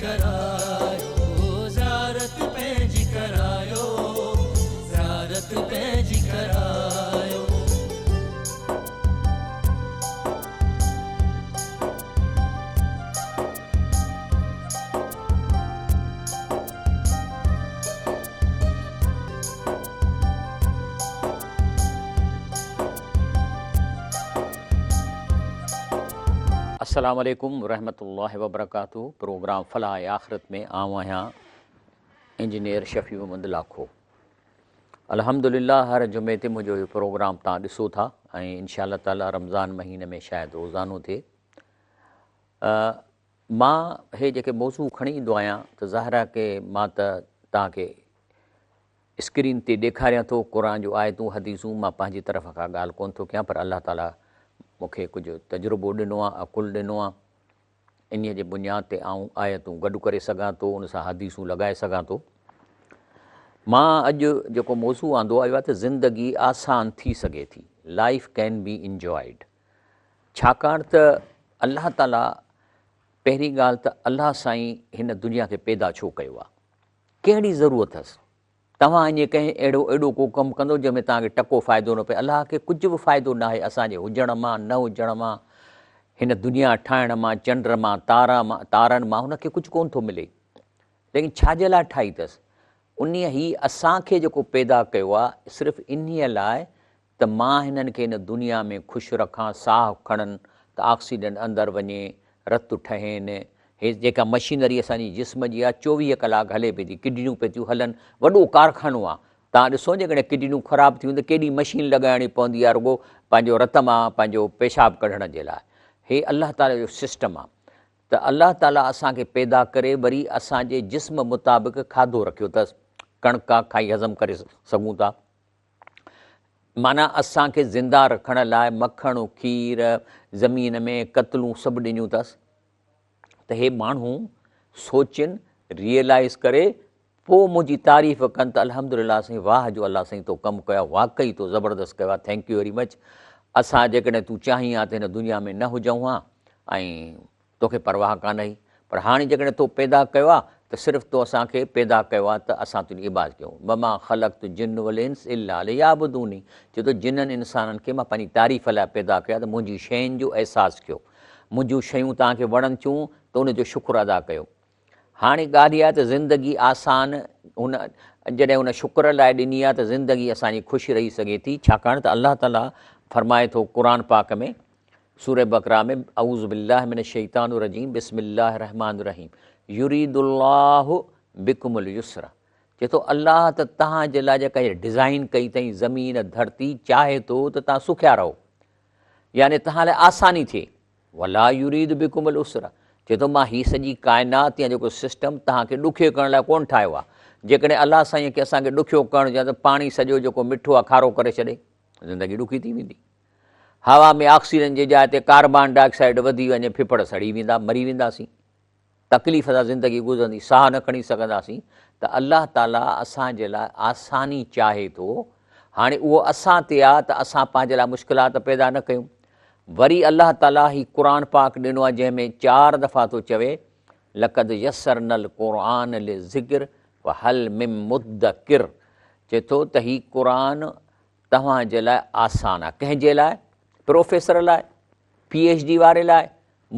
ڪرايو زيارت پنهنجي ڪرايو زيارت پنهنجي ڪرايو. السلام عليڪم ورحمة الله وبرڪاته پروگرام فلاح آخرت ۾ آئون آهيان انجنيئر شفيع محمد لاکو الحمدلله هر جمعي تي منهنجو هي پروگرام تان ڏسو ٿا ۽ انشاء الله تعالي رمضان مهيني ۾ شايد روزانو ٿئي مان هي جيڪي موضوع کڻي ايندو آهيان ته ظاهر آهي ڪي مان ته توهان کي اسڪرين تي ڏيکاريان ٿو قرآن جون آيتون حديثون مان پنهنجي طرف کان ڳالهه ڪونه ٿو ڪيان پر الله تعالي مون کي ڪجهه تجربو ڏنو آهي عقل ڏنو آهي انهي جي بنياد تي آئون آيتون گڏ ڪري سگهان ٿو ان سان حديثون لڳائي سگهان ٿو مان اڄ جيڪو موضوع آندو آهي اهو آهي ته زندگي آسان ٿي سگهي ٿي لائف ڪين بي انجوائڊ ڇاڪاڻ ته الله تعاليٰ پهرين ڳالهه ته الله سائين هن دنيا کي پيدا ڇو ڪيو آهي؟ ڪهڙي ضرورت هئس؟ توهان ائين ڪنهن اهڙو ايڏو ڪو ڪم ڪندو جنهن ۾ توهان کي ٽڪو فائدو نه پئي. الله کي ڪجهه به فائدو ناهي اسان جي هجڻ مان نه هجڻ مان هن دنيا ٺاهڻ مان چنڊ مان تارا مان تارن مان هن کي ڪجهه ڪونه ٿو ملي. ليڪن ڇا جي لاء ٺاهي اٿس؟ انهيء هي اسان کي جيڪو پيدا ڪيو آهي صرف انهيء لاء ته مان هنن کي هن دنيا ۾ خوش رکان، ساهه کڻن ته آڪسيجن اندر وڃي، رت ٺهين، هي جيڪا مشينري اسان جي جسم جي آهي 24 ڪلاڪ هلي پئي ٿي، ڪڊنيون پئي ٿيون هلن، وڏو ڪارخانو آهي، توهان ڏسو جيڪڏهن ڪڊنيون خراب ٿي ويون ته ڪيڏي مشين لڳائڻي پوندي آهي رڳو پنهنجو رت مان پنهنجو پيشاب ڪڍڻ جي لاء، هي الله تعاليٰ جو سسٽم آهي ته الله تعاليٰ اسان کي پيدا ڪري وري اسان جي جسم مطابق کاڌو رکيو اٿس، ڪڻڪ آ کائي هضم ڪري سگهون ٿا. معنيٰ اسان کي زنده رکڻ لاء مکڻ، کير، زمين ۾ قتلون سڀ ڏنيون اٿس ته هي ماڻهو سوچين، ريئلائيز ڪري پوء منهنجي تعريف ڪن ته الحمدلله سائين واهه جو الله سائين تو ڪم ڪيو آهي واقعي تو زبردست ڪيو آهي thank you very much اسان جيڪڏهن تون چاهين ها ته هن دنيا ۾ نه هجون ها ۽ توکي پرواهه ڪانه هئي، پر هاڻي جيڪڏهن تو پيدا ڪيو آهي ته صرف تو اسان کي پيدا ڪيو آهي ته اسان تنهنجي عبادت ڪيون. وما خلقت الجن والانس الا ليعبدوني چئي ٿو جنن انسانن کي مان پنهنجي تعريف لاء پيدا ڪيو آهي ته منهنجي شين جو احساس ڪيو. منهنجون شيون توهان کي وڻن ٿيون ته ان جو شڪر ادا ڪيو. هاڻي ڳالهه اها آهي ته زندگي آسان هن جڏهن ان شڪر لاء ڏني آهي ته زندگي اسان جي خوش رهي سگهي ٿي ڇاڪاڻ ته الله تعاليٰ فرمائي ٿو قرآن پاڪ ۾ سوره بقره ۾ اعوذ بالله من الشيطان الرجيم بسم الله الرحمن الرحيم يريد الله بكم اليسر چئي ٿو الله ته توهان جي لاء جيڪا هي ڊزائين ڪئي اٿئي زمين ڌرتي چاهي ٿو ته توهان سکيا رهو يعني توهان لاء آساني ٿئي ولا يريد بكم العسر چئي ٿو مان هي سڄي ڪائنات يا جيڪو سسٽم توهان کي ڏکيو ڪرڻ لاء ڪونه ٺاهيو آهي جيڪڏهن الله سائين کي اسان کي ڏکيو ڪرڻ هجي ته پاڻي سڄو جيڪو مٺو آهي کارو ڪري ڇڏي زندگي ڏکي ٿي ويندي هوا ۾ آڪسيجن جي جاء تي ڪاربان ڊاء آڪسائيڊ وڌي وڃي ڦڦڙ سڙي ويندا مري وينداسين تڪليف سان زندگي گذرندي ساهه نه کڻي سگهنداسين ته الله تعالي اسان جي لاء آساني چاهي ٿو هاڻي اهو اسان تي آ ته اسان پنهنجي لاء مشڪلات پيدا نه ڪيون وري الله تعالي هي قرآن پاڪ ڏنو آ جنهن ۾ چار دفعا ٿو چوي لقد يسرنا القرآن للذڪر فهل من مدڪر چئي ٿو ته هي قرآن توهان جي لاء آسان آهي. ڪنهن جي لاء؟ پروفيسر لاء؟ پي ايڇ ڊي واري لاء؟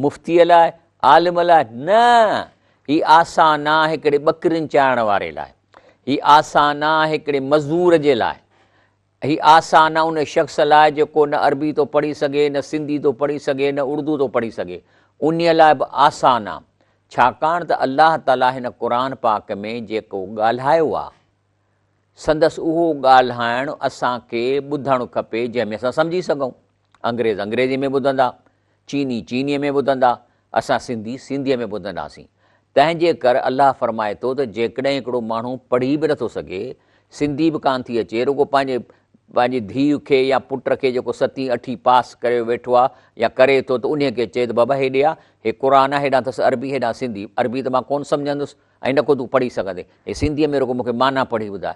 مفتيء لاء؟ عالم لاء؟ نه! هي آسان آهي هڪڙي ٻڪرين چارڻ واري لاء. هي آسان آهي هڪڙي مزدور جي لاء. هي آسان آهي ان شخص لاء جيڪو نه عربي ٿو پڙهي سگهي، نه سنڌي ٿو پڙهي سگهي، نه اردو ٿو پڙهي سگهي. انهيء لاء به آسان آهي. ڇاڪاڻ ته الله تعاليٰ هن قرآن پاڪ ۾ جيڪو ڳالهايو آهي، سندس اهو ڳالهائڻ اسان کي ٻڌڻ کپي جنهن ۾ اسان سمجهي سگهون. انگريز انگريزي ۾ ٻڌندا، چيني چينيء ۾ ٻڌندا، اسان سنڌي سنڌيء ۾ ٻڌنداسين. تنهن جي ڪر الله فرمائي ٿو ته جيڪڏهن هڪڙو ماڻهو پڙهي به نٿو سگهي، سنڌي به ڪانه ٿي اچي، رڳو پنهنجي پنهنجي ڌيء کي يا پٽ کي جيڪو ستين اٺين پاس ڪريو ويٺو آ يا ڪري ٿو ته انهيء کي چئي ته بابا هيڏي آ، هي قرآن آ، هيڏانهن اٿس عربي هيڏانهن سنڌي، عربي ته مان ڪونه سمجهندس، ۽ نه ڪو تون پڙهي سگهندين. هي سنڌيء ۾ رڳو مون کي معنيٰ پڙهي ٻڌاء.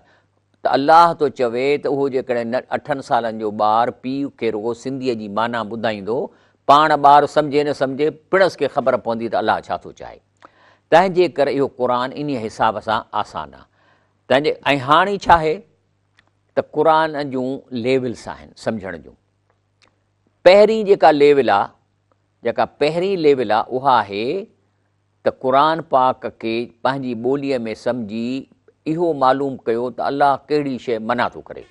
ته الله ٿو چوي ته اهو جيڪڏهن نه اٺن سالن جو ٻار پيء کي رڳو سنڌيء جي معنيٰ ٻڌائيندو، پاڻ ٻار سمجهي نه سمجهي، پڻس کي خبر پوندي ته الله ڇا ٿو چاهي. تنهن جي ڪري اهو قرآن انهيء حساب سان آسان آ. تنهن جي ۽ هاڻي ڇا آهي ته قرآن جون ليولس آهن سمجهڻ جون. پهرين جيڪا ليول آ، جيڪا پهرين ليول آ اها آهي ته قرآن پاڪ کي پنهنجي ٻوليء ۾ سمجهي اهو معلوم ڪيو ته الله ڪهڙي شيء منع ٿو ڪري.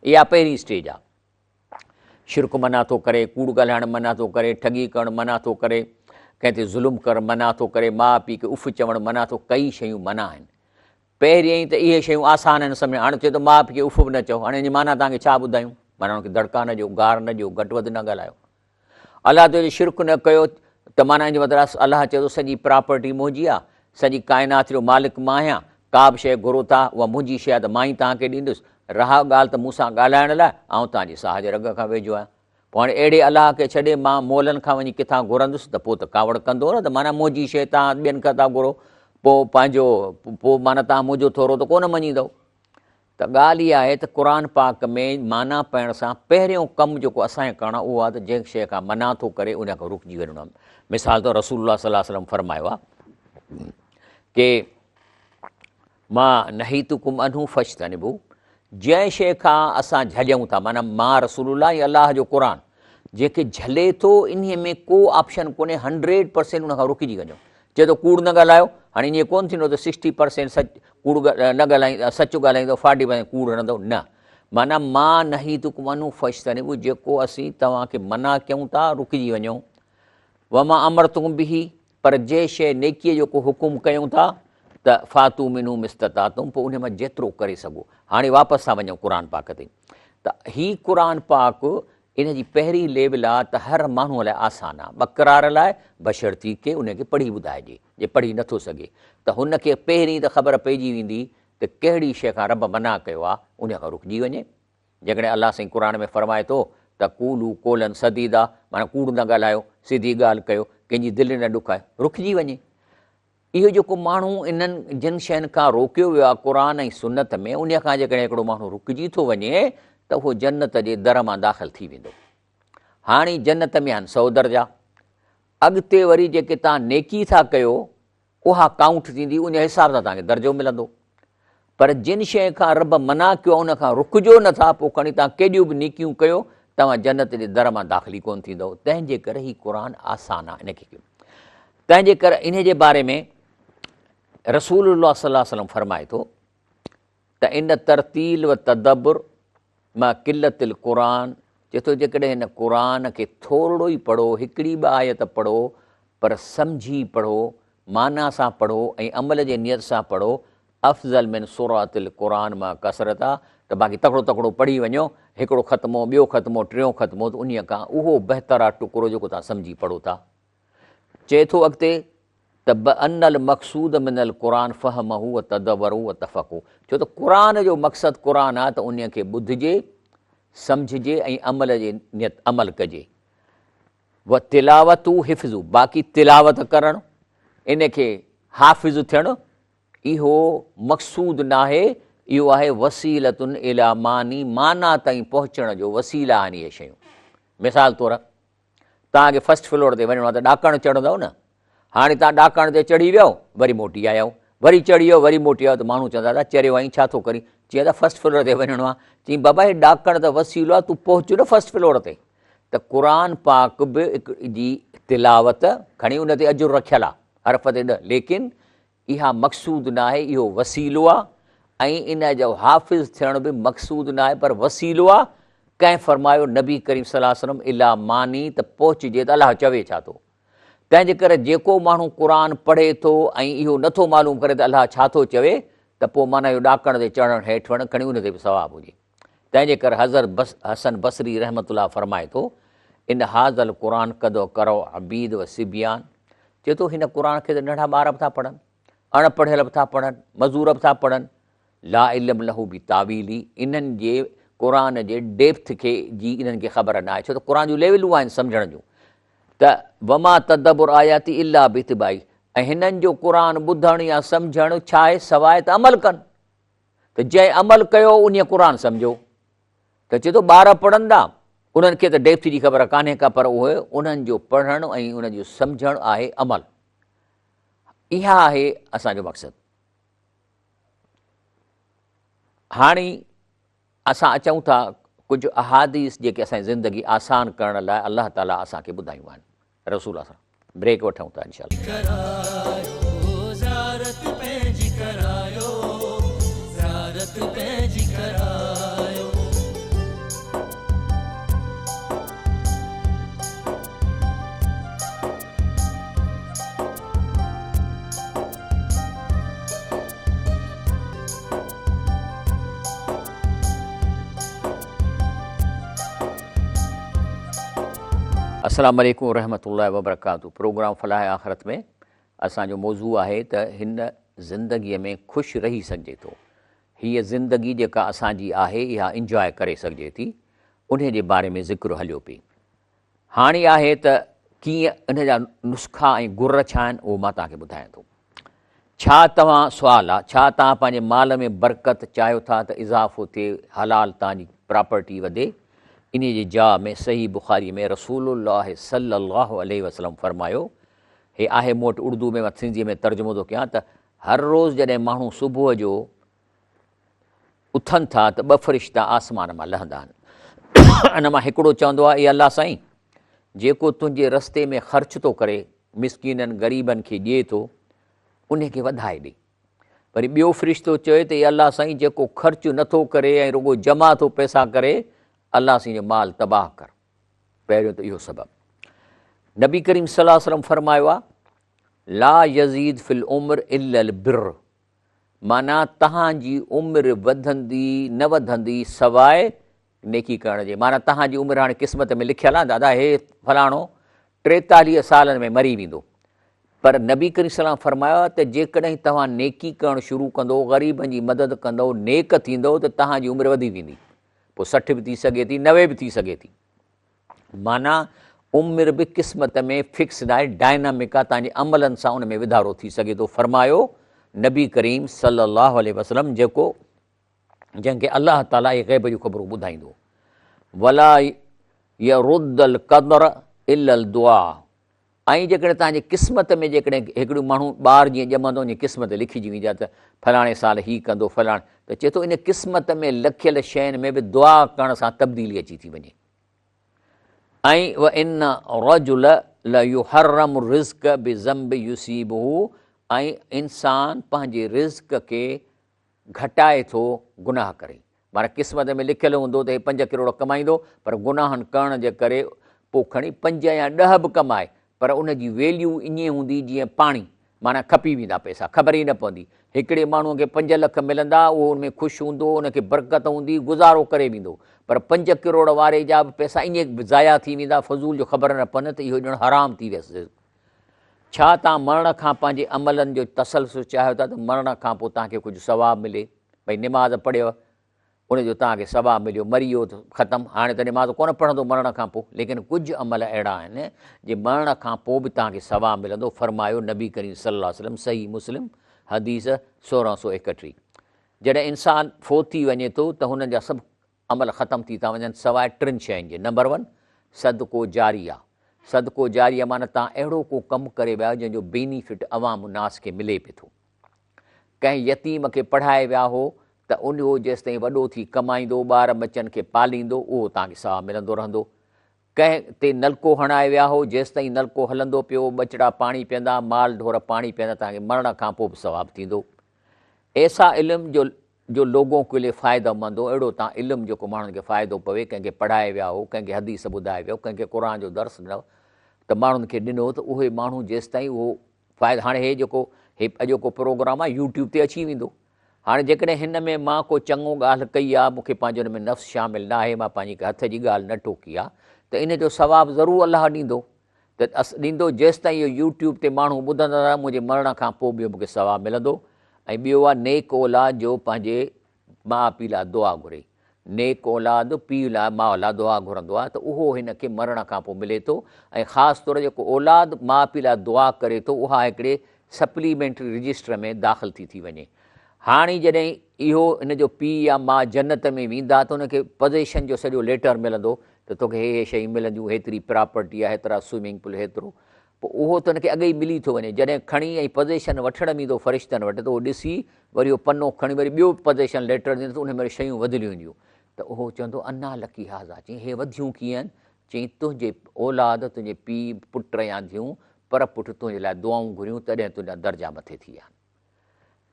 اها پهرين اسٽيج آ. شرڪ منع ٿو ڪري، ڪوڙ ڳالهائڻ منع ٿو ڪري، ٺڳي ڪرڻ منع ٿو ڪري، ڪنهن تي ظلم ڪرڻ منع ٿو ڪري، ماء پيء کي اف چوڻ منع ٿو، ڪئي شيون منع آهن. پهريائين ته اهي شيون آسان آهن سمجهڻ، هاڻي چئي ٿو ماء پيء کي اف به نه چئو، هاڻي ان جي معنيٰ توهان کي ڇا ٻڌايون؟ معنيٰ ان کي دڙڪا نه ڏيو، گار نه ڏيو، گهٽ وڌ نه ڳالهايو. الله ٿو چئي شرڪ نه ڪيو ته معنيٰ ان جو مطلب آهي الله چئي ٿو سڄي پراپرٽي منهنجي آهي، سڄي ڪائنات جو مالڪ مان آهيان، ڪا به شيء گهرو ٿا اها منهنجي شيء آهي ته مان ئي توهان کي ڏيندس، رها ڳالهه ته مون سان ڳالهائڻ لاء آئون توهان جي ساهه جي رڳ کان ويجهو آهيان. پوء هاڻي اهڙي الله کي ڇڏي مان مئلن کان وڃي ڪٿان گهرندس ته پوء ته ڪاوڙ ڪندو نه ته معنيٰ منهنجي شيء توهان ٻين کان ٿا گهرو پوء پنهنجو پوء معنيٰ توهان منهنجو ٿورو ته ڪونه مڃيندؤ. ته ڳالهه اها آهي ته قرآن پاڪ ۾ معنيٰ پڙهڻ سان پهريون ڪم جيڪو اسان کي ڪرڻو آهي اهو آهي ته جنهن شيء کان منع ٿو ڪري ان کان رڪجي وڃڻو آهي. مثال طور رسول الله صلي الله عليه وسلم فرمايو آهي ڪي ما نهيتڪم عنه فاجتنبو جنهن شيء کان اسان جهليون ٿا معنيٰ مان رسول الله ۽ الله جو قرآن جنهن کي جهلي ٿو انهي ۾ ڪو آپشن ڪونهي هنڊريڊ پرسينٽ ان کان رڪجي وڃو چئي ٿو ڪوڙ نه ڳالهايو هاڻي ائين ڪونه ٿيندو ته سڪسٽي پرسينٽ سچ ڪوڙ نه ڳالهائي سچ ڳالهائيندو فارٽي پرسينٽ ڪوڙ هڻندو نه معنيٰ ما نهيتڪم عنه فاجتنبو جيڪو اسين توهان کي منع ڪيون ٿا رڪجي وڃو وما امرتڪم به پر جنهن شيء نيڪيء جو ڪو حڪم ڪيون ٿا ته فاتو منه ما استطعتم پوء انهي مان جيترو ڪري سگهو. هاڻي واپس ٿا وڃون قرآن پاڪ تي ته هي قرآن پاڪ ان جي پهرين ليول آ ته هر ماڻهوء لاء آسان آ، ٻڪرار لاء بشرطيڪه ان کي پڙهي ٻڌائجي، جي پڙهي نٿو سگهي ته هن کي پهرين ته خبر پئجي ويندي ته ڪهڙي شيء کان رب منع ڪيو آ انهي کان رڪجي وڃي. جيڪڏهن الله سائين قرآن ۾ فرمائي ٿو ته قولوا قولا سديدا معنيٰ ڪوڙ نه ڳالهايو، سڌي ڳالهه ڪيو، ڪنهن جي دل نه ڏکايو، رڪجي وڃي. اهو جيڪو ماڻهو انهن جن شين کان روڪيو ويو آهي قرآن ۽ سنت ۾ انهي کان جيڪڏهن هڪڙو ماڻهو رڪجي ٿو وڃي ته اهو جنت جي در مان داخل ٿي ويندو. هاڻي جنت ۾ آهن سو درجا. اڳتي وري جيڪي توهان نيڪي ٿا ڪيو اها ڪائونٽ ٿيندي ان حساب سان توهان کي درجو ملندو. پر جن شين کان رب منع ڪيو آهي ان کان رڪجو نه ٿا پوء کڻي توهان ڪيڏيون به نيڪيون ڪيو توهان جنت جي در مان داخل ئي ڪونه ٿيندؤ. تنهن جي ڪري هي قرآن آسان آهي ان کي ڪيو. تنهن جي ڪري انهي جي باري ۾ رسول الله صلي الله عليه وسلم فرمائي ٿو ته ان ترتيل و تدبر مع قلت القرآن چئي ٿو جيڪڏهن هن قرآن کي ٿورڙو ئي پڙهو هڪڙي ٻه آيت پڙهو پر سمجهي پڙهو معنيٰ سان پڙهو ۽ عمل جي نيت سان پڙهو افضل من سرعت القرآن مع ڪثرته ته باقي تڪڙو تڪڙو پڙهي وڃو هڪڙو ختمو ٻيو ختمو ٽيون ختمو ته انهيء کان اهو بهتر آهي ٽڪرو جيڪو توهان سمجهي پڙهو ٿا. چئي ٿو اڳتي ته بان المقصود من القرآن فهمه و تدبره و تفقه ڇو ته قرآن جو مقصد قرآن آهي ته انهيء کي ٻڌجي، سمجهجي ۽ عمل جي نيت عمل ڪجي. و تلاوته حفظه باقي تلاوت ڪرڻ ان کي حافظ ٿيڻ اهو مقصود ناهي اهو آهي وسيلة الي معني معنيٰ تائين پهچڻ جو وسيلا آهن اهي شيون. مثال طور توهان کي فرسٽ فلور تي وڃڻو آهي ته ڏاڪڻ چڙهندؤ نه هاڻي توهان ڏاڪڻ تي چڙهي ويو وري موٽي آيو وري چڙهي ويو وري موٽي آيو ته ماڻهو چوندا ته چريو آهين ڇا ٿو ڪرين چيائين ته فرسٽ فلور تي وڃڻو آهي چيائين بابا هي ڏاڪڻ ته وسيلو آهي تون پهچ نه فرسٽ فلور تي ته قرآن پاڪ به جي تلاوت کڻي ان تي اجر رکيل آهي حرف تي ڏھ ليڪن اها مقصود ناهي اهو وسيلو آهي ۽ ان جو حافظ ٿيڻ به مقصود ناهي پر وسيلو آهي ڪنهن فرمايو نبي ڪريم صلي الله عليه وسلم الا معني ته پهچجي ته الله چوي ڇا ٿو تنهن جي ڪري جيڪو ماڻهو قرآن پڙهي ٿو ۽ اهو نٿو معلوم ڪري ته الله ڇا ٿو چوي ته پوء معنيٰ اهو ڏاڪڻ تي چڙهڻ هيٺ وڃڻ کڻي ان تي به ثواب هجي تنهن جي ڪري حضرت بس حسن بصري رحمة الله فرمائي ٿو ان هذا القرآن قد قرأ عبيد و صبيان چئي ٿو هن قرآن کي ته ننڍا ٻار به ٿا پڙهن اڻ پڙهيل به ٿا پڙهن مزور به ٿا پڙهن لا علم له بتاويله انهن جي قرآن جي ڊيپٿ کي جي انهن کي خبر نه آهي ڇو ته قرآن جون ليولون آهن سمجهڻ جون ته وما تدبر آياتي الا باتباعي ۽ هنن جو قرآن ٻڌڻ يا سمجهڻ ڇا آهي سواء ته عمل ڪن ته جنهن عمل ڪيو انهيء قرآن سمجهيو ته چئي ٿو ٻار پڙهندا انهن کي ته ڊيپٿ جي خبر ڪانهي ڪا پر اهي انهن جو پڙهڻ ۽ انهن جو سمجهڻ آهي عمل. اها آهي اسان جو مقصد. هاڻي اسان اچون ٿا ڪجهه احاديث جيڪي اسان جي زندگي آسان ڪرڻ لاء الله تعالي اسان کي ٻڌايون آهن. رسول الله صلي بريڪ وٺون ٿا انشاء الله. ڪرايو زيارت پنهنجي ڪرايو زيارت پنهنجي ڪرايو. السلام عليڪم ورحمة الله وبرڪاته پروگرام فلاح آخرت ۾ اسان جو موضوع آهي ته هن زندگي ۾ خوش رهي سگهجي ٿو هيء زندگي جيڪا اسان جي آهي اها انجواء ڪري سگهجي ٿي انهي جي باري ۾ ذڪر هليو پئي هاڻي آهي ته ڪيئن ان جا نسخا ۽ گر ڇا آهن اهو مان توهان کي ٻڌايان ٿو. ڇا توهان سوال آ ڇا توهان پنهنجي مال ۾ برڪت چاهيو ٿا ته اضافو ٿئي حلال توهان جي پراپرٽي وڌي انهي جي جاء ۾ صحيح بخاري ۾ رسول الله صلي الله عليه وسلم فرمايو هي آهي مون وٽ اردو ۾ مان سنڌي ۾ ترجمو ٿو ڪيان ته هر روز جڏهن ماڻهو صبح جو اٿن ٿا ته ٻه فرشتا آسمان مان لهندا آهن. ان مان هڪڙو چوندو آهي، اي الله سائين! جيڪو تنهنجي رستي ۾ خرچ ٿو ڪري، مسڪينن غريبن کي ڏئي ٿو، انهي کي وڌائي ڏي. وري ٻيو فرشتو چوي ته اي الله سائين! جيڪو خرچ نه ٿو ڪري ۽ رڳو جمع ٿو پئسا ڪري، الله سائين جو مال تباهه ڪر. پهريون ته اهو سبب. نبي ڪريم صلي الله عليه وسلم فرمايو آهي، لا يزيد في العمر الا البر معنيٰ تهان جي عمر وڌندي نه وڌندي سواء نيڪي ڪرڻ جي. معنيٰ تهان جي عمر هاڻي قسمت ۾ لکيل آهي دادا هي فلاڻو 43 سالن ۾ مري ويندو. پر نبي ڪريم صلي الله عليه وسلم فرمايو آهي ته جيڪڏهن توهان نيڪي ڪرڻ شروع ڪندو، غريبن جي مدد ڪندو، نيڪ ٿيندو ته تهان جي عمر وڌي ويندي. پوء 60 به ٿي سگهي ٿي، 90 به ٿي سگهي ٿي. معنيٰ عمر به قسمت ۾ فڪس ناهي، ڊائنامڪ آهي، توهان جي عملن سان ان ۾ وڌارو ٿي سگهي ٿو. فرمايو نبي ڪريم صلي الله عليه وسلم جيڪو جنهن کي الله تعاليٰ اهي غيب جون خبرون ٻڌائيندو ولا يرد القدر الا الدعاء ۽ جيڪڏهن توهان جي قسمت ۾ جيڪڏهن هڪڙو ماڻهو ٻار جيئن ڄمندو ان جي قسمت لکجي ويندي آهي ته فلاڻي سال هي ڪندو فلاڻي ته چئي ٿو ان قسمت ۾ لکيل شين ۾ به دعا ڪرڻ سان تبديلي اچي ٿي وڃي ۽ وان الرجل ليحرم الرزق بذنب يصيبه ۽ انسان پنهنجي رزق کي گهٽائي ٿو گناهه ڪري. معنيٰ قسمت ۾ لکيل هوندو ته هي 5 ڪروڙ ڪمائيندو پر گناهن ڪرڻ جي ڪري پوء کڻي 5 يا 10 به ڪمائي پر ان جي ويليو ائين هوندي جيئن پاڻي معنيٰ کپي ويندا پئسا خبر ئي نه پوندي. هڪڙي ماڻهوء کي 5 لک ملندا اهو ان ۾ خوش هوندو ان کي برڪت هوندي گذارو ڪري ويندو پر 5 ڪروڙ واري جا به پئسا ائين ضايع ٿي ويندا فضول جو خبر نه پوندي ته اهو ڄڻ حرام ٿي ويس. ڇا توهان مرڻ کان پنهنجي عملن جو تسلسل چاهيو ٿا ته مرڻ کان پوء توهان کي ڪجهه ثواب ملي؟ ڀئي نماز پڙهيو ان جو توهان کي ثواب مليو، مري ويو ته ختم، هاڻي ته نماز ڪونه پڙهندو مرڻ کان پوء، ليڪن ڪجهه عمل اهڙا آهن جي مرڻ کان پوء به توهان کي ثواب ملندو، فرمايو نبي ڪريم صلي الله عليه وسلم صحيح مسلم حديث 1631 جڏهن انسان فوت ٿي وڃي ٿو ته هن جا سڀ عمل ختم ٿي ٿا وڃن سواء ٽن شين جي، نمبر ون، صدقو جاريه، صدقو جاريه معنيٰ توهان اهڙو ڪو ڪم ڪري ويا آهيو جنهن جو بينيفٽ عوام الناس کي ملي پئي ٿو. ڪنهن يتيم کي پڙهائي ويا هو ته اهو جيستائين وڏو ٿي ڪمائيندو، ٻار ٻچن کي پاليندو، اهو توهان کي ثواب ملندو رهندو. ڪنهن تي نلڪو هڻائي ويا هو، جيستائين نلڪو هلندو پيو، ٻچڙا پاڻي پيئندا، مال ڍور پاڻي پيئندا، توهان کي مرڻ کان پوء به ثواب ٿيندو. ايسا علم جو جو لوگون ڪي لئي فائده مند هو، اهڙو تان علم جيڪو ماڻهن کي فائدو پوي، ڪنهن کي پڙهائي ويا هو، ڪنهن کي حديث ٻڌائي ويا هو، ڪنهن کي قرآن جو درس ڏنو ته ماڻهن کي ڏنو ته اهي ماڻهو جيستائين اهو فائدو هاڻي هي جيڪو هي اڄوڪو پروگرام آهي يوٽيوب تي اچي ويندو هاڻي جيڪڏهن هن ۾ مان ڪو چڱو ڳالهه ڪئي آهي مون کي پنهنجو ان ۾ نفس شامل نه آهي مان پنهنجي هٿ جي ڳالهه نه ٽوڪي آهي ته ان جو ثواب ضرور الله ڏيندو ته ڏيندو جيستائين اهو يوٽيوب تي ماڻهو ٻڌندا رهندا منهنجي مرڻ کان پوء به مون کي ثواب ملندو ۽ ٻيو آهي نيڪ اولاد جو پنهنجي ماء پيء لاء دعا گهري نيڪ اولاد پيء لاء ماء لاء دعا گهرندو آهي ته اهو هن کي مرڻ کان پوء ملي ٿو ۽ خاص طور جيڪو اولاد ماء پيء لاء دعا ڪري ٿو اها هڪڙي سپليمينٽري رجسٽر ۾ داخل ٿي ٿي وڃي هاڻي جڏهن اهو ان جو پيء يا ماء جنت ۾ ويندا ته ان کي پزيشن جو سڄو ليٽر ملندو ته توکي هي هي شيون ملنديون، هيتري پراپرٽي آهي، هيترا سوئمنگ پول، هيترو. پوء اهو ته ان کي اڳي ئي ملي ٿو وڃي، جڏهن کڻي ۽ پزيشن وٺڻ ويندو فرشتن وٽ ته اهو ڏسي وري اهو پنو کڻي وري ٻيو پزيشن ليٽر ڏيندس ته ان ۾ وري شيون وڌليون هونديون ته اهو چوندو انيٰ لڪ هذا، چيائين هي وڌيون ڪيئن؟ چيائين تنهنجي اولاد، تنهنجي پيء، پٽ يا ڌيون پر پٺ تنهنجي لاء دعائون گهريون تڏهن تنهنجا درجا مٿي ٿي ويا آهن.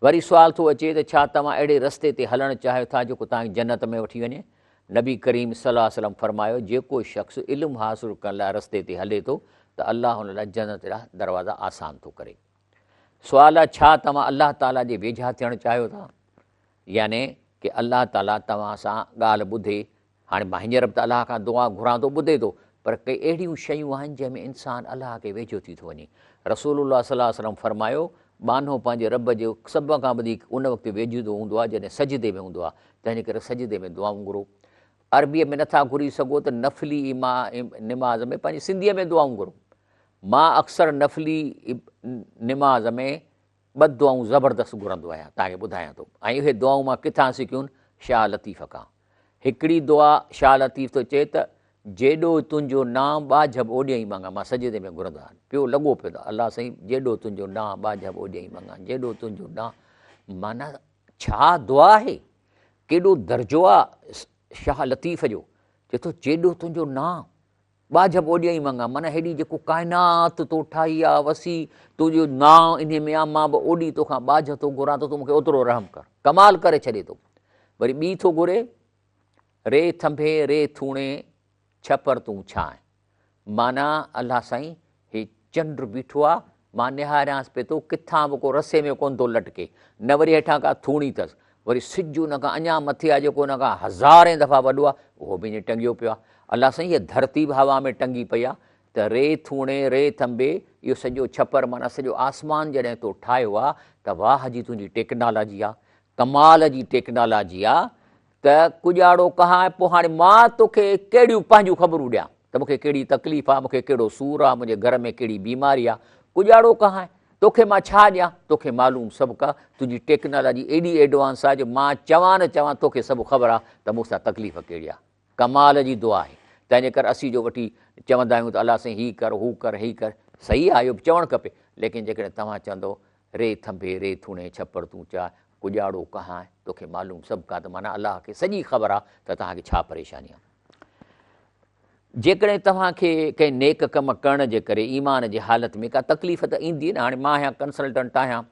وري سوال ٿو اچي ته ڇا توهان اهڙي رستي تي هلڻ چاهيو ٿا جيڪو توهان کي جنت ۾ وٺي وڃي؟ نبي ڪريم صلي الله عليه وسلم فرمايو، جيڪو شخص علم حاصل ڪرڻ لاء رستي تي هلي ٿو ته الله ان لاء جنت جا دروازا آسان ٿو ڪري. سوال آهي ڇا توهان الله تعاليٰ جي ويجها ٿيڻ چاهيو ٿا؟ يعني ڪي الله تعاليٰ توهان سان ڳالهه ٻڌي هاڻي مان هينئر به ته الله کان دعا گهران ٿو ٻڌي ٿو پر ڪي اهڙيون شيون آهن جنهن ۾ انسان الله کي ويجهو ٿي ٿو وڃي. رسول الله صلي الله عليه وسلم فرمايو، ٻانهو پنهنجي رب جي سڀ کان وڌيڪ ان وقت ويجهو هوندو آهي جڏهن سجدي ۾ هوندو آهي، تنهنجي ڪري سجدي ۾ دعائون گهرو. عربيء ۾ نٿا گهري سگهو ته نفلي نماز ۾ پنهنجي سنڌيء ۾ دعائون گهرو. مان اڪثر نفلي نماز ۾ ٻه دعائون زبردست گهرندو آهيان، توهان کي ٻڌايان ٿو ۽ اهي دعائون مان ڪٿان سکيون؟ شاهه لطيف کان. هڪڙي دعا شاهه لطيف ٿو چئي ته جيڏو تنهنجو نانء ٻاجهه به اوڏيائين مڱان، مان سجدي ۾ گهرندو آهيان، پيو لڳو پيو ته الله سائين جيڏو تنهنجو نانء ٻاجهه به اوڏيائين مڱان، جيڏو تنهنجو نانء، معنيٰ ڇا دعا آهي، ڪيڏو درجو آ شاهه لطيف جو، چئي ٿو جيڏو تنهنجو نانء ٻاجهه به اوڏيائين مڱان، معنيٰ هيڏي جيڪو ڪائنات تو ٺاهي آ وسيع، تنهنجو نانء انهي ۾ آ، مان به اوڏي توکان ٻاجهه ٿو گهران ته تون مون کي اوترو رحم ڪر. ڪمال ڪري ڇڏي ٿو. وري ٻي ٿو گهري، ري ٿنڀي ري ٿوڻي، ڇپر تون ڇانء. معنيٰ الله سائين هي چنڊ بيٺو آ، مان نهاريانس پئي ٿو، ڪٿان به ڪو رسي ۾ ڪونه ٿو لٽڪي، نه وري هيٺان ڪا ٿوڻي اٿس. وري سج ان کان اڃا مٿي آ، جيڪو ان کان هزارين دفعا وڏو آ، اهو به ائين ٽنگيو پيو آ. الله سائين هيء ڌرتي به هوا ۾ ٽنگي پئي آ ته ري ٿوڻي، ري ٿنڀي، اهو سڄو ڇپر معنيٰ سڄو آسمان جڏهن تو ٺاهيو آ ته واهه جي تنهنجي ٽيڪنالاجي آ، ڪمال جي ٽيڪنالاجي آ ته ڪڄاڙو ڪهان پوء هاڻي مان توکي ڪهڙيون پنهنجون خبرون ڏيان ته مون کي ڪهڙي تڪليف آ، مون کي ڪهڙو سور آ، منهنجي گهر ۾ ڪهڙي بيماري آ، ڪڄاڙو ڪهان توکي مان ڇا ڏيان، توکي معلوم سڀ ڪا، تنهنجي ٽيڪنالاجي ايڏي ايڊوانس آ جو مان چوان نه چوان توکي سڀ خبر آ ته مون سان تڪليف ڪهڙي آ. ڪمال جي دعا آهي. تنهن جي ڪري اسين جو وٺي چوندا آهيون ته الله سائين هي ڪر هو ڪر هي ڪر، صحيح آهي اهو به چوڻ کپي، ليڪن جيڪڏهن توهان چوندؤ ري ٿنڀي ري ٿوڻي ڇپر تون چاء، ڪڄاڙو ڪهانء، توکي معلوم سڀ ڪا ته معنيٰ الله کي سڄي خبر آ ته توهان کي ڇا پريشاني آ. جيڪڏهن توهان کي ڪنهن نيڪ ڪم ڪرڻ جي ڪري ايمان جي حالت ۾ ڪا تڪليف ته ايندي نه، هاڻي مان آهيان ڪنسلٽنٽ آهيان،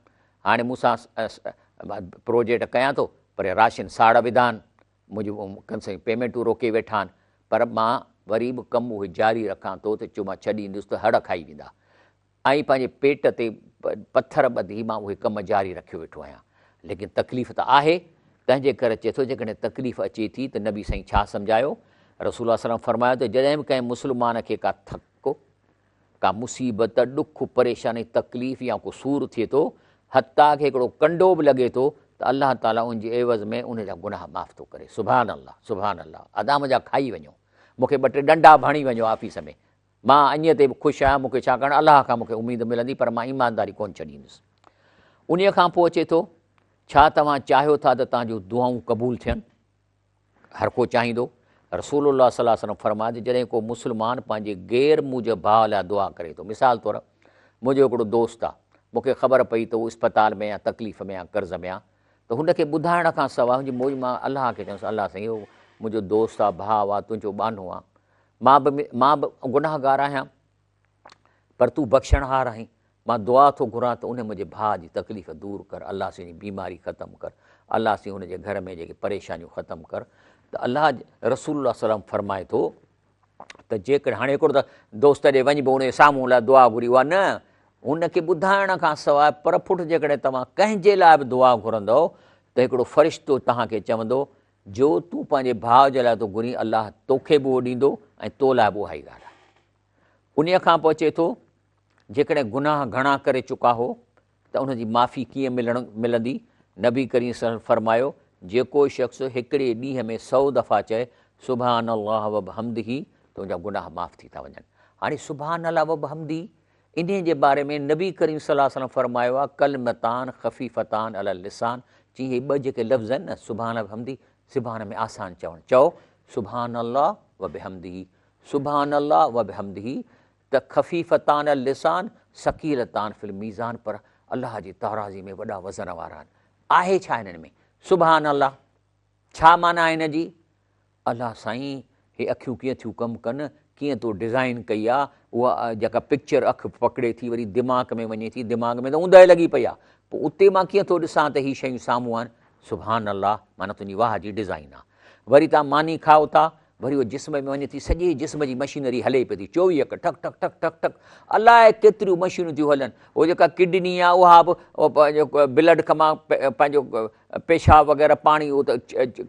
هاڻي مون سان پروجيڪٽ ڪيان ٿو پر راشن ساڙ وڌا آهن، منهنجون ڪنسين پيمينٽون روڪي ويٺا آهن، پر مان وري به ڪم اهي جاري رکان ٿو ته چو مان ڇڏيندس ته هڙ کائي ويندا ۽ پنهنجي پيٽ تي پٿر ٻڌي مان اهي ڪم جاري رکيو ويٺو آهيان ليڪن تڪليف ته آهي تنهن جي ڪري چئي ٿو جيڪڏهن تڪليف اچي ٿي ته نبي سائين ڇا سمجهايو رسول الله صلي الله عليه وسلم فرمايو ته جڏهن به ڪنهن مسلمان کي ڪا ٿڪ ڪا مصيبت، ڏک، پريشاني، تڪليف يا ڪو سور ٿئي ٿو، حتيٰ ڪه هڪڙو ڪنڊو به لڳي ٿو ته الله تعاليٰ ان جي عيوض ۾ ان جا گناهه معاف ٿو ڪري. سبحان الله سبحان الله ادا منهنجا کائي وڃو، مون کي ٻه ٽي ڏنڊا به هڻي وڃو آفيس ۾، مان انهيء تي به خوش آهيان، مون کي ڇاڪاڻ الله کان مون کي اميد ملندي پر مان ايمانداري ڪونه ڇڏيندس. انهيء کان پوء اچي ٿو، ڇا توهان چاهيو ٿا ته توهان جون دعائون قبول ٿين؟ هر ڪو چاهيندو. رسول الله صلي الله عليه وسلم فرمايو ته جڏهن ڪو مسلمان پنهنجي غير موجب ڀاء لاء دعا ڪري ٿو، مثال طور منهنجو هڪڙو دوست آ، مون کي خبر پئي ته هو اسپتال ۾ يا تڪليف ۾ يا قرض ۾ آ ته هن کي ٻڌائڻ کان سواء هن جي موج مان الله کي چوندس الله سائين اهو منهنجو دوست آ، ڀاء آ، تنهنجو ٻانهو آ، مان به گناهگار آهيان پر تون بخشڻهار آهين، مان دعا ٿو گهران ته انهي منهنجي ڀاء جي تڪليف دور ڪر، الله سائين جي بيماري ختم ڪر، الله سائين هن جي گهر ۾ جيڪي پريشانيون ختم ڪر ته الله رسول الله صلي الله عليه وسلم فرمائي ٿو ته جيڪڏهن هاڻي هڪڙو ته دوست ڏي وڃبو ان جي سامهون لاء دعا گهري اها نه هن کي ٻڌائڻ کان سواء پرڦٽ جيڪڏهن توهان ڪنهن جي لاء به دعا گهرندؤ ته هڪڙو فرشتو توهان کي چوندو جو تون پنهنجي ڀاء جي لاء ٿو گهرين الله توکي به اهو ڏيندو ۽ تو لاء به اها ئي ڳالهه آهي. انهيء کان پوء چئي ٿو، جيڪڏهن گناهه گهڻا ڪري چڪا هو ته ان جي معافي ڪيئن ملڻ ملندي؟ نبي ڪريم صلي الله عليه وسلم فرمايو، جيڪو شخص هڪڙي ڏينهن ۾ سئو دفعا چئي سبحان الله وبحمده ته ان جا گناهه معاف ٿي ٿا وڃن. هاڻي سبحان الله وبحمده انهيء جي باري ۾ نبي ڪريم صلي الله عليه وسلم فرمايو آهي، ڪلمتان خفيفتان علي اللسان، چي هي ٻه جيڪي لفظ آهن نه سبحان الله وبحمده زبان ۾ آسان چوڻ، چئو سبحان الله وبحمده سبحان الله وبحمده ته خفيفتان اللسان ثقيلتان في الميزان پر الله جي تارازي ۾ وڏا وزن وارا آهن. آهي ڇا هنن ۾؟ سبحان الله! ڇا معنيٰ آهي هن جي؟ الله سائين هي اکيون ڪيئن ٿيون ڪم ڪن، ڪيئن تو ڊزائين ڪئي آ، اها جيڪا پڪچر اک پڪڙي ٿي وري دماغ ۾ وڃي ٿي، دماغ ۾ ته اوندهه لڳي پئي آ، پوء اتي مان ڪيئن ٿو ڏسان ته هي شيون سامهون آهن، سبحان الله معنيٰ تنهنجي واهه جي ڊزائين آ. وري توهان ماني کائو ٿا، وري اهو جسم ۾ وڃي ٿي، سڄي جسم جي مشينري هلي پئي ٿي، 24 اک ٺڪ ٺڪ ٺڪ ٺڪ ٺڪ الاء ڪيتريون مشينون ٿيون هلن، اهو جيڪا ڪڊني آ اها به پنهنجو بلڊ مان پنهنجو پيشاب وغيره پاڻي اهو ته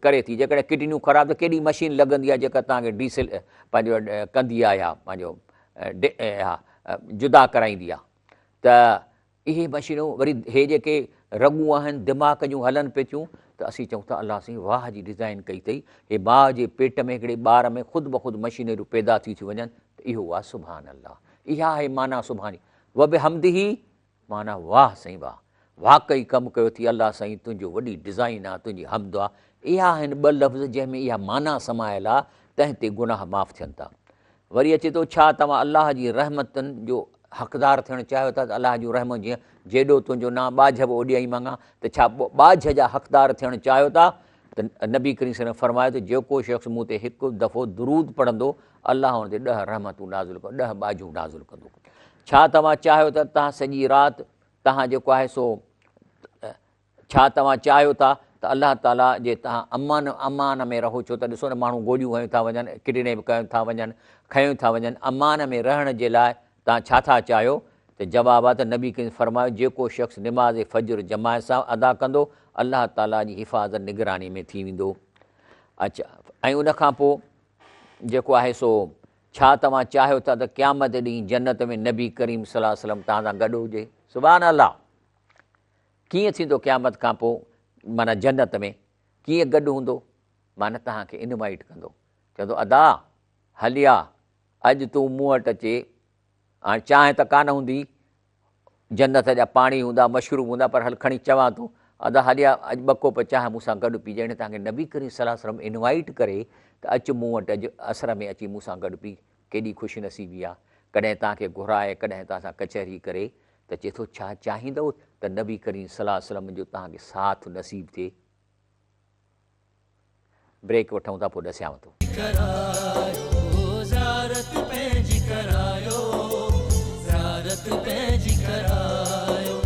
ڪري ٿي، جيڪڏهن ڪڊنيون خراب ته ڪيڏي مشين لڳندي آهي جيڪا توهان کي ڊيسل پنهنجو ڪندي آهي اها پنهنجو اها جدا ڪرائيندي آهي ته اهي مشينون وري هي جيڪي رڳون آهن دماغ جون هلن پئي ٿيون ته اسين چئون ٿا الله سائين واهه جي ڊزائين ڪئي اٿئي، هي ماء جي پيٽ ۾ هڪڙي ٻار ۾ خود بخود مشينريون پيدا ٿي ٿيون وڃن ته اهو آهي سبحان الله، اها آهي معنيٰ سبحان وبحمده معنيٰ واهه سائين واهه واقعي ڪم ڪيو ٿي الله سائين تنهنجو وڏي ڊزائين آ تنهنجي حمد آ اها آهن ٻه لفظ جنهن ۾ اها معنيٰ سمايل آ تنهن تي گناهه معاف ٿين ٿا وري اچي ٿو ڇا توهان الله جي رحمتن جو حقدار ٿيڻ چاهيو ٿا ته الله جون رحمتون جيئن جيڏو تنهنجو نانء ٻاجهه به اوڏيائين مڱان ته ڇا ٻاجهه جا حقدار ٿيڻ چاهيو ٿا ته نبي ڪريم صلي الله عليه وسلم فرمايو ته جيڪو شخص مون تي هڪ دفعو درود پڙهندو الله ان تي ڏهه رحمتون نازل ڪندو ڏهه ٻاجهون نازل ڪندو ڇا توهان چاهيو ٿا توهان سڄي رات توهان جيڪو آهي سو ڇا توهان چاهيو ٿا ته الله تعاليٰ جي توهان امن امان ۾ رهو ڇو ته ڏسو نه ماڻهو گوليون هنيون ٿا وڃن ڪڊنيپ ڪيون ٿا وڃن کنيون ٿا وڃن امان ۾ رهڻ جي لاء توهان ڇا ٿا چاهيو ته جواب آهي ته نبي ڪريم فرمايو جيڪو شخص نماز فجر جماعت سان ادا ڪندو الله تعاليٰ جي حفاظت نگراني ۾ ٿي ويندو اچا ۽ ان کان پوء جيڪو آهي سو ڇا توهان چاهيو ٿا ته قيامت ڏينهن جنت ۾ نبي ڪريم صلي الله عليه وسلم توهان سان گڏ هجي؟ سبحان الله! ڪيئن ٿيندو قيامت کان پوء معنيٰ جنت ۾ ڪيئن گڏ هوندو؟ معنيٰ توهان کي انوائيٽ ڪندو چوندو ادا هليا اڄ تون مون وٽ اچي هاڻ چانهه ته ڪانه هوندي جنت جا پاڻي هوندا، مشروب هوندا، پر هل کڻي چوان ٿو، ادا هليا اڄ ٻه ڪوپ چانهه مون سان گڏ پيجانء. توهان کي نبي ڪريم صلي الله عليه وسلم انوائيٽ ڪري ته اچ مون وٽ اڄ عصر ۾ اچي مون سان گڏ پي، ڪيڏي خوش نصيبي آ، ڪڏهن توهان کي گهرائي، ڪڏهن توهان سان ڪچهري ڪري ته چئي ٿو ڇا چاهيندؤ ته نبي ڪريم صلي الله عليه وسلم جو توهان کي ساٿ نصيب ٿئي؟ بريڪ وٺون ٿا پوء ڏسيانو ٿو. ڪرايو زيارت پنهنجي ڪرايو زيارت پنهنجي ڪرايو.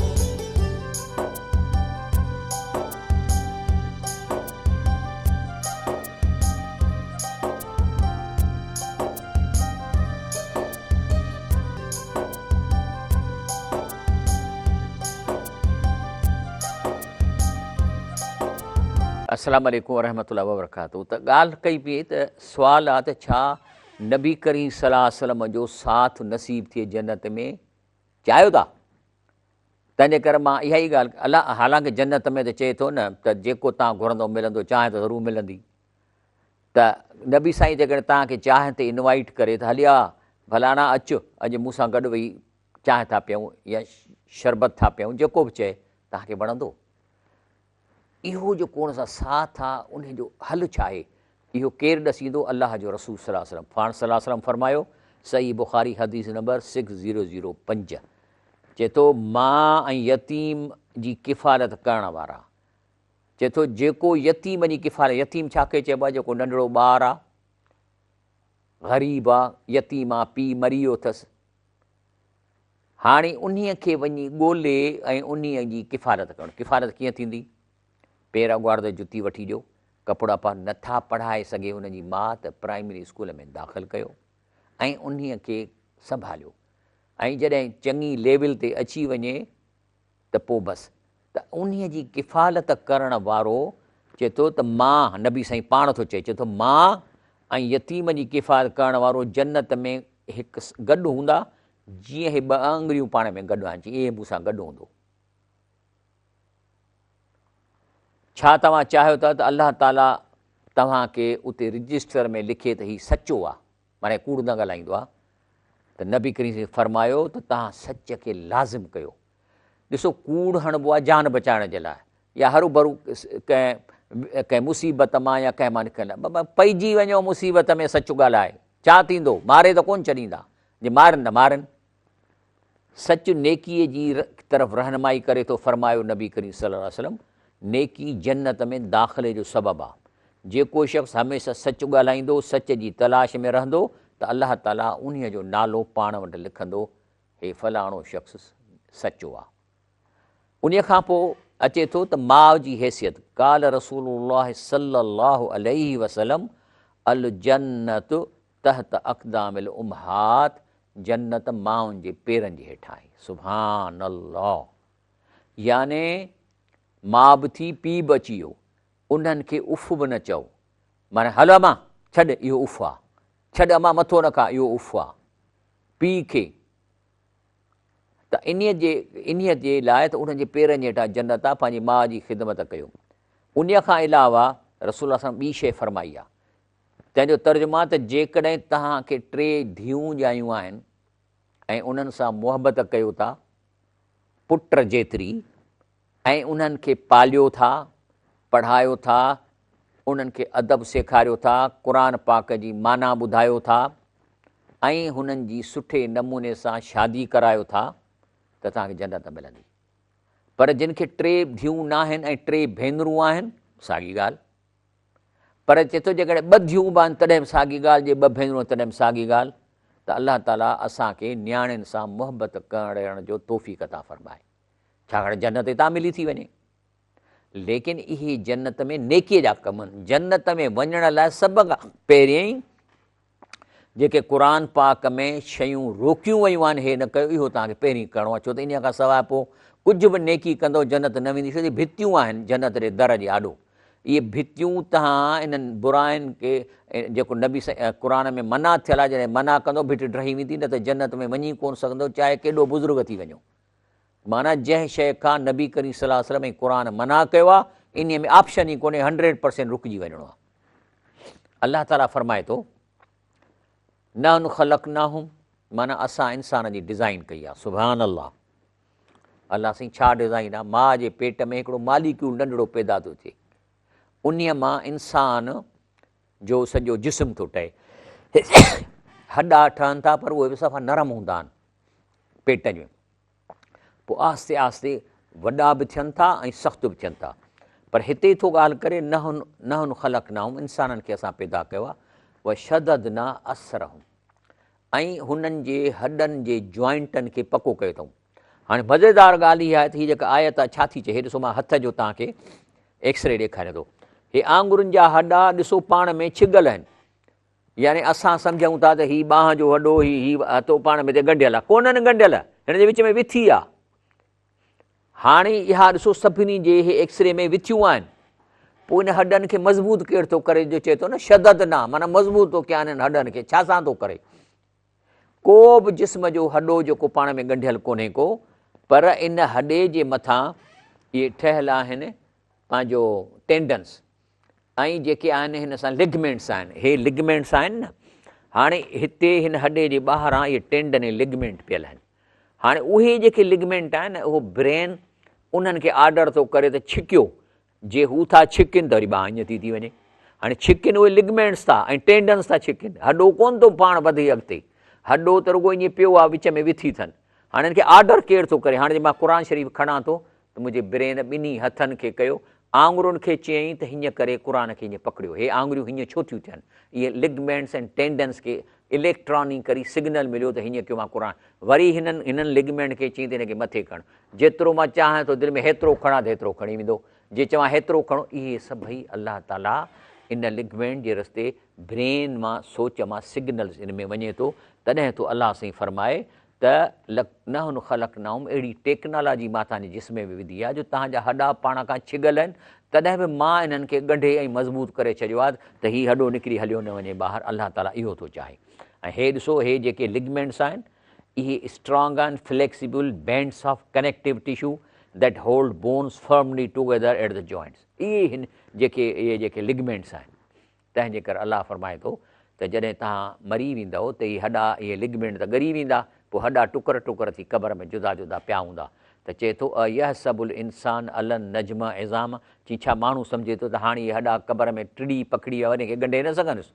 السلام عليڪم ورحمة الله وبرڪاته ته ڳالهه ڪئي پئي ته سوال آ ته ڇا نبي ڪريم صلي الله عليه وسلم جو ساٿ نصيب ٿئي جنت ۾ چاهيو ٿا تنهنجي ڪري مان اها ئي ڳالهه الله حالانڪه جنت ۾ ته چئي ٿو نه ته جيڪو تان گهرندو ملندو چانهه ته ضرور ملندي ته نبي سائين جيڪڏهن تان کي چانهه تي انوائيٽ ڪري ته هليا فلاڻا اچ اڄ مون سان گڏ ويهي چانهه ٿا پيئون يا شربت ٿا پيئون جيڪو به چئي توهان کي وڻندو؟ اهو جيڪو ان سان ساٿ آ ان جو حل ڇا آهي؟ اهو ڪير ڏسيندو؟ الله جو رسول صلي الله عليه وسلم. پاڻ صلي الله عليه وسلم فرمايو، صحيح بخاري حديث نمبر 6005 چئي ٿو مان ۽ يتيم جي ڪفالت ڪرڻ وارا چئي ٿو جيڪو يتيم جي ڪفالت يتيم ڇا کي چئبو آهي جيڪو ننڍڙو ٻار آ غريب آ يتيم آ پيء مري ويو اٿس هاڻي انهيء کي وڃي ڳولي ۽ انهيء جي ڪفالت ڪرڻ. ڪفالت ڪيئن ٿيندي؟ پير اڳواڙ ته جتي وٺي ڏيو، ڪپڙا پاء، نه ٿا پڙهائي سگهي ان جي ماء ته پرائمري اسڪول ۾ داخل ڪيو ۽ انهيء کي سنڀاليو ۽ جڏهن چڱي ليول تي اچي وڃي ته پوء بس ته انهيء جي ڪفالت ڪرڻ وارو چئي ٿو ته مان، نبي سائين پاڻ ٿو چئي، چئي ٿو مان ۽ يتيم جي ڪفالت ڪرڻ وارو جنت ۾ هڪ گڏ هوندا، جيئن هي ٻه آڱريون پاڻ ۾ گڏ آهن، جيئن ايئن مون سان گڏ هوندو. ڇا توهان چاهيو ٿا ته الله تعاليٰ توهان کي اتي رجسٽر ۾ لکي ته هي سچو آهي، معنيٰ ڪوڙ نه ڳالهائيندو آهي، ته نبي ڪريم صلي فرمايو ته توهان سچ کي لازم ڪيو. ڏسو ڪوڙ هڻبو آهي جان بچائڻ جي لاء يا هروڀرو ڪنهن ڪنهن مصيبت مان يا ڪنهن مان نڪرڻ لاء. بابا پئجي وڃو مصيبت ۾ سچ ڳالهائي ڇا ٿيندو، ماري ته ڪونه ڇڏيندا. جي مارن ته مارن. سچ نيڪيء جي طرف رهنمائي ڪري ٿو، فرمايو نبي ڪريم صلي الله عليه وسلم، نيڪي جنت ۾ داخلي جو سبب آ. جيڪو شخص هميشه سچ ڳالهائيندو، سچ جي تلاش ۾ رهندو ته الله تعاليٰ انهيء جو نالو پاڻ وٽ لکندو، هي فلاڻو شخص سچو آ. انهيء کان پوء اچي ٿو ته ماء جي حيثيت، قال رسول الله صلي الله عليه وسلم، الجنة تحت اقدام الامهات، جنت مائن جي پيرن جي هيٺان آهي. سبحان الله يعني ماء به ٿي پيء به اچي ويو انهن کي اف به نه چئو معنيٰ هل امان ڇڏ اهو اف آ ڇڏ امان مٿو نه کاء اهو اف آ پيء کي ته انهيء جي انهيء جي لاء ته انهن جي پيرن جي هيٺان جنت آ پنهنجي ماء جي خدمت ڪيو انهيء کان علاوه رسول الله صلي الله عليه وسلم ٻي شيء فرمائي آ تنهن جو ترجمو ته جيڪڏهن توهان کي ٽي ڌيئون ڄايون آهن ۽ انهن سان محبت ڪيو ٿا پٽ جيتري ۽ انهن کي پاليو ٿا، پڙهايو ٿا، انهن کي ادب سيکاريو ٿا، قرآن پاڪ جي معنيٰ ٻڌايو ٿا ۽ هنن جي سٺي نموني سان شادي ڪرايو ٿا ته توهان کي جنت ملندي. پر جن کي ٽي ڌيئون ناهن ۽ ٽي ڀينرون آهن، ساڳي ڳالهه. پر چئي ٿو جيڪڏهن ٻه ڌيئون به آهن تڏهن به ساڳي ڳالهه، جي ٻه ڀينرون آهن تڏهن به ساڳي ڳالهه ته الله تعاليٰ اسان کي نياڻين سان محبت ڪرڻ جو توفيق عطا فرمائي ڇاڪاڻ جنت هتان ملي ٿي وڃي ليڪن اهي جنت ۾ نيڪي جا ڪم آهن جنت ۾ وڃڻ لاء سڀ کان پهرين جيڪي قرآن پاڪ ۾ شيون روڪيون ويون آهن هي نه ڪيو اهو توهان کي پهرين ڪرڻو آهي ڇو ته انهيء کان سواء پوء ڪجهه به نيڪي ڪندو جنت نه ويندي ڇو ته ڀتيون آهن جنت جي در جي آڏو اهي ڀتيون توهان انهن براين کي جيڪو نبي قرآن ۾ منع ٿيل آهي جڏهن منع ڪندو ڀت ڊهي ويندي نه ته جنت ۾ وڃي ڪونه سگهندو چاهي ڪيڏو بزرگ ٿي وڃو معنيٰ جنهن شيء کان نبي ڪريم صلي الله عليه وسلم ۽ قرآن منع ڪيو آهي انهيء ۾ آپشن ئي ڪونهي 100% رڪجي وڃڻو آهي. الله تعاليٰ فرمائي ٿو نحن خلقناهم معنيٰ اسان انسان جي ڊزائين ڪئي آهي. سبحان الله الله سائين ڇا ڊزائين آهي ماء جي پيٽ ۾ هڪڙو ماليڪيول ننڍڙو پيدا ٿو ٿئي انهيء مان انسان جو سڄو جسم ٿو ٺهي هڏا ٺهن ٿا پر اهي به صفا نرم هوندا آهن پيٽ ۾ پوء آهستي آهستي وڏا به ٿين ٿا ۽ سخت به ٿين ٿا پر هتي ٿو ڳالهه ڪري نحن نحن خلقناهم انسانن کي اسان پيدا ڪيو آهي وشددنا اسرهم ۽ هنن جي هڏن جي جوائنٽن کي پڪو ڪيو اٿئون هاڻي مزيدار ڳالهه اها آهي ته هي جيڪا آيت آهي ڇا ٿي چئي هي ڏسو مان هٿ جو توهان کي ايڪسري ڏيکاريان ٿو هي آڱرين جا هڏا ڏسو پاڻ ۾ ڇڳل آهن يعني اسان سمجهون ٿا ته هي ٻانهن جو هڏو، هي هي هٿو پاڻ ۾ ته ڳنڍيل آهي. ڪونهن ڳنڍيل، هن جي وچ ۾ وٿي آهي. هاڻي اها ڏسو سڀني جي هي ايڪسري ۾ وٿيون آهن. پوء ان هڏن کي مضبوط ڪير ٿو ڪري جو چئي ٿو نه شدد نه معنيٰ مضبوط ٿو ڪيان انهن هڏن کي ڇا سان ٿو ڪري؟ ڪو به جسم جو هڏو جيڪو پاڻ ۾ ڳنڍيل ڪونهي ڪو پر ان هڏي جي مٿان اهي ٺهيل آهن پنهنجو ٽينڊنس ۽ جيڪي آهن هن سان لگمينٽس آهن هي لگمينٽس آهن نه هاڻي هتي هن هڏي جي ٻاهران اهي ٽينڊن ۽ لگمينٽ پيل آهن هاڻي اهي جيڪي لگمينٽ آهن اهو برين انهن کي آرڊر ٿو ڪري ته ڇڪيو جي هو ٿا ڇڪن ته وري ٻانهن ائين ٿي ٿي وڃي هاڻي ڇڪن اهي لگمينٽس ٿا ۽ ٽينڊنس ٿا ڇڪن هڏو ڪون ٿو پاڻ وڌي اڳتي هڏو ته رڳو ائين پيو آهي وچ ۾ وٿي اٿن هاڻي هن کي آرڊر ڪير ٿو ڪري هاڻي جي مان قرآن شريف کڻان ٿو ته منهنجي برين ٻنهي هٿن کي ڪيو، آڱرين کي چيائين ته هيئن ڪري قرآن کي هيئن پڪڙيو، هي آڱريون هيئن ڇو ٿيون ٿين؟ اهي لگمينٽس ۽ ٽينڊنس کي اليڪٽرانيڪلي سگنل مليو ته هيئن ڪيو مان قرآن وري هنن هنن لگمينٽ کي چيائين ته هن کي مٿي کڻ، جيترو مان چاهيان ٿو دل ۾ هيترو کڻان ته هيترو کڻي ويندو، جي چوان هيترو کڻو، اهي سڀئي الله تعاليٰ ان لگمينٽ جي رستي برين مان سوچ مان سگنلز ان ۾ وڃي ٿو، تڏهن ٿو الله سائين فرمائي ته نحن خلقناهم اهڙي ٽيڪنالاجي مان توهان جي جسم ۾ وڌي آهي جو توهان جا هڏا پاڻ کان ڇڳل آهن تڏهن به مان انهن کي ڳنڍي ۽ مضبوط ڪري ڇڏيو آهي ته هي هڏو نڪري هليو نه وڃي ٻاهر الله تعالي اهو ٿو چاهي ۽ هي ڏسو هي جيڪي لگمينٽس آهن اهي اسٽرانگ آهن flexible bands of connective tissue that hold bones firmly together at the joints اهي هن جيڪي اهي جيڪي لگمينٽس آهن تنهن جي ڪري الله فرمائي ٿو ته جڏهن توهان مري ويندؤ ته اهي هڏا، اهي لگمينٽ ته ڳري ويندا، پوء هڏا ٽڪر ٽڪر ٿي قبر ۾ جدا جدا پيا هوندا. ته چئي ٿو، ايحسب الانسان الن نجمع عظامه، چي ڇا ماڻهو سمجهي ٿو ته هاڻي اهي هڏا قبر ۾ ٽڙي پکڙي ويا وري کي ڳنڍي نه سگهندس؟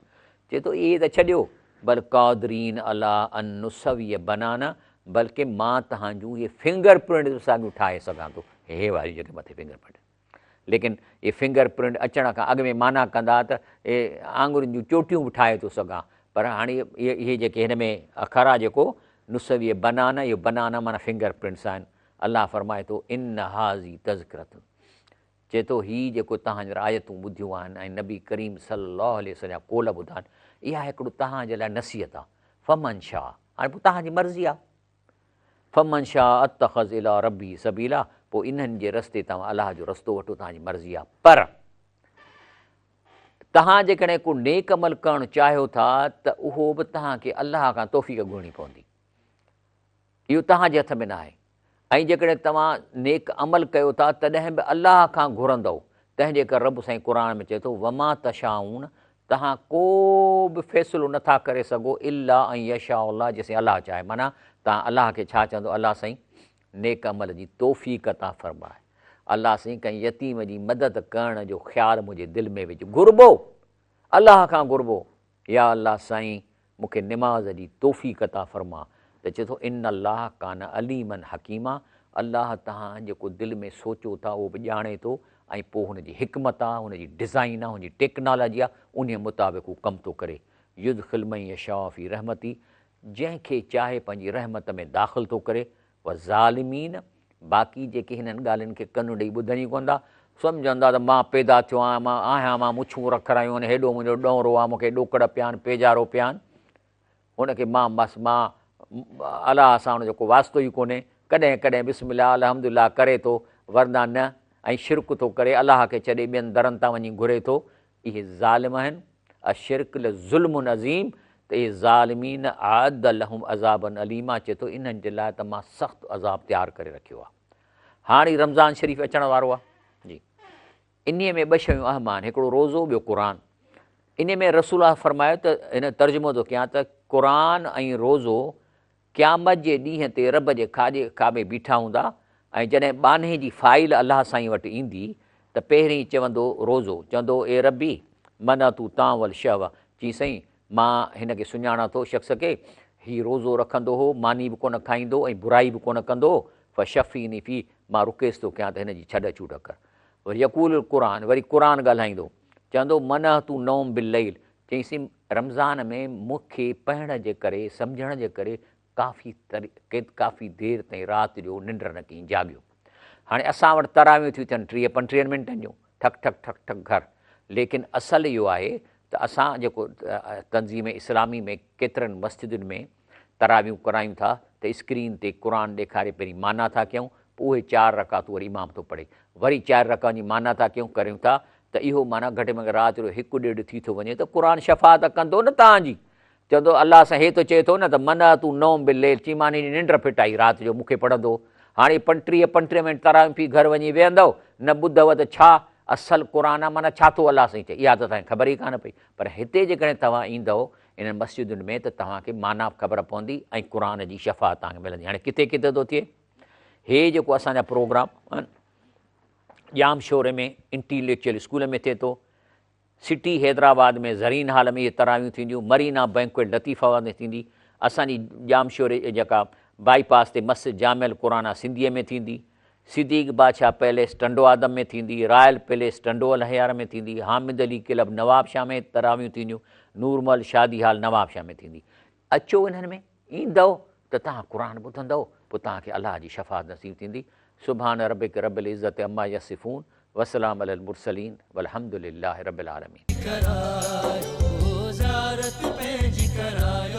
چئي ٿو اهي ته ڇڏيو، بل قادرين عليٰ ان نسوي بنانا بلڪه مان توهان جون اهي فنگر پرنٽس به ساڳيون ٺاهي سگهان ٿو، هي واريون جيڪي مٿي فنگر پرنٽ ليڪن اهي فنگر پرنٽ اچڻ کان اڳ ۾ معنيٰ ڪندا ته اهي آڱرين جون چوٽيون به ٺاهي ٿو سگهان پر هاڻي اهي جيڪي هن ۾ اکر آهي جيڪو نسوي بنانا اهو بنانا معنيٰ فنگر پرنٽس آهن الله فرمائي ٿو ان هٰذه تذڪرة چئي ٿو هي جيڪو توهان هينئر آيتون ٻڌيون آهن ۽ نبي ڪريم صلي الله عليه وسلم جا قول ٻڌا آهن اها هڪڙو توهان جي لاء نصيحت آهي فمن شاء هاڻي پوء توهان جي مرضي آهي فمن شاء اتخذ الي ربه سبيلا پوء انهن جي رستي توهان الله جو رستو وٺو توهان جي مرضي آهي پر توهان جيڪڏهن ڪو نيڪ عمل ڪرڻ چاهيو ٿا ته اهو به توهان کي الله کان توفيق گهرڻي پوندي اهو توهان جي هٿ ۾ ناهي ۽ جيڪڏهن توهان نيڪ عمل ڪيو ٿا تڏهن به الله کان گهرندؤ، تنهن جي ڪري رب سائين قرآن ۾ چئي ٿو، وما تشاءون توهان ڪو به فيصلو نه ٿا ڪري سگهو الا ان يشاء الله جيسين الله چاهي معنيٰ توهان الله کي ڇا چوندؤ الله سائين نيڪ عمل جي توفيق عطا فرماء الله سائين ڪنهن يتيم جي مدد ڪرڻ جو خيال منهنجي دل ۾ وجهه گهربو الله کان گهربو يا الله سائين مون کي نماز جي توفيق عطا فرما ته چئي ٿو ان الله ڪان عليما حڪيما الله توهان جيڪو دل ۾ سوچو ٿا اهو به ڄاڻي ٿو ۽ پوء هن جي حڪمت آ هن جي ڊزائين آ هن جي ٽيڪنالاجي آ انهي مطابق هو ڪم ٿو ڪري يدخل من يشاء في رحمته جنهن کي چاهي پنهنجي رحمت ۾ داخل ٿو ڪري والظالمين باقي جيڪي هنن ڳالهين کي ڪن ڏئي ٻڌن ئي ڪونه ٿا، سمجهن ٿا ته مان پيدا ٿيو آهيان، مان آهيان، مان مڇون رکرايون آهن، هيڏو منهنجو ڏونرو آهي، مون کي ڏوڪڙ پيا آهن، پيجارو پيا آهن، هن کي مان بس مان الله سان هن جو ڪو واسطو ئي ڪونهي، ڪڏهن ڪڏهن بسم الله الحمد لله ڪري ٿو، ورنه نه ۽ شرڪ ٿو ڪري، الله کي ڇڏي ٻين درن تان وڃي گهري ٿو، اهي ظالم آهن، الشرڪ لظلم عظيم ته اهي ظالمين اعد لهم عذابا اليما چئي ٿو انهن جي لاء ته مان سخت عذاب تيار ڪري رکيو آهي. هاڻ هي رمضان شريف اچڻ وارو آهي جي انهي ۾ ٻه شيون اهم آهن هڪڙو روزو ٻيو قرآن انهي ۾ رسول الله فرمايو ته هن ترجمو ٿو ڪيان ته قرآن ۽ روزو قيامت جي ڏينهن تي رب جي کاڄي کاٻي بيٺا هوندا ۽ جڏهن ٻانهي جي فائيل الله سائين وٽ ايندي ته پهرين چوندو روزو، چوندو اي ربي! منعت طعام والشهوة، چي سائين مان هن کي سڃاڻان ٿو شخص کي، هي روزو رکندو هو، ماني به ڪونه کائيندو ۽ برائي به ڪونه ڪندو هو، فشفعني فيه، مان رڪيس ٿو ڪيان ته هن جي ڇڏ ڇوٽ ڪر. وري يقول القرآن، وري قرآن ڳالهائيندو، چوندو منعت النوم بالليل، چيائين سين رمضان ۾ مون کي پڙهڻ جي ڪري سمجهڻ جي ڪري ڪافي ڪافي دير تائين رات جو ننڊ نه ڪئي جاڳيو هاڻي اسان وٽ تراويون ٿيون ٿين ٽيهه پنٽيهن منٽن جون ٺڪ ٺڪ ٺڪ ٺڪ گهر ليڪن اصل اهو آهي ته اسان جيڪو تنظيم اسلامي ۾ ڪيترن مسجدن ۾ تراويون ڪرايون ٿا ته اسڪرين تي قرآن ڏيکاري پهرين معنيٰ ٿا ڪيون پوء اهي چار رڪعتون وري امام ٿو پڙهي وري چار رڪعتن جي معنيٰ ٿا ڪيون ڪريون ٿا ته اهو معنيٰ گهٽ ۾ گهٽ رات جو هڪ ڏيڍ ٿي ٿو وڃي ته قرآن شفاعت ڪندو نه توهان جي چوندو الله سائين هي ٿو چئي ٿو نه ته منع تو نوم بالليل چي مان هن جي ننڊ ڦٽائي رات جو مون کي پڙهندو هاڻي پنٽيهه پنٽيهه منٽ تراويح پي گهر وڃي ويهندؤ نه ٻڌؤ ته ڇا اصل قرآن آ معنيٰ ڇا ٿو الله سائين چئي اها ته توهان کي خبر ئي ڪانه پئي پر هتي جيڪڏهن توهان ايندؤ انهن مسجدن ۾ ته توهان کي معنيٰ به خبر پوندي ۽ قرآن جي شفاعت توهان کي ملندي. هاڻي ڪٿي ڪٿي ٿو ٿئي هي جيڪو اسان جا پروگرام آهن ڄام شوري ۾ انٽيليڪچوئل اسڪول ۾ ٿئي ٿو، سٽي حيدرآباد ۾ زرين هال ۾ اهي تراويون ٿينديون، مرينا بئنڪوئٽ لطيف آباد ۾ ٿيندي، اسان جي ڄام شوري جيڪا بائي پاس تي مسجد جامع القرآن آهي سنڌيء ۾ ٿيندي، صديق بادشاهه پئليس ٽنڊو آدم ۾ ٿيندي، رائل پئليس ٽنڊو الهيار ۾ ٿيندي، حامد علي ڪلب نوابشاهه ۾ تراويون ٿينديون، نورمحل شادي هال نوابشاهه ۾ ٿيندي. اچو انهن ۾ ايندؤ ته توهان قرآن ٻڌندؤ پوء توهان کي الله جي شفاعت نصيب ٿيندي. سبحان ربک رب العزت عما يصفون وسلام علي المرسلين والحمد لله رب العالمين. ڪرايو زيارت پنهنجي ڪرايو.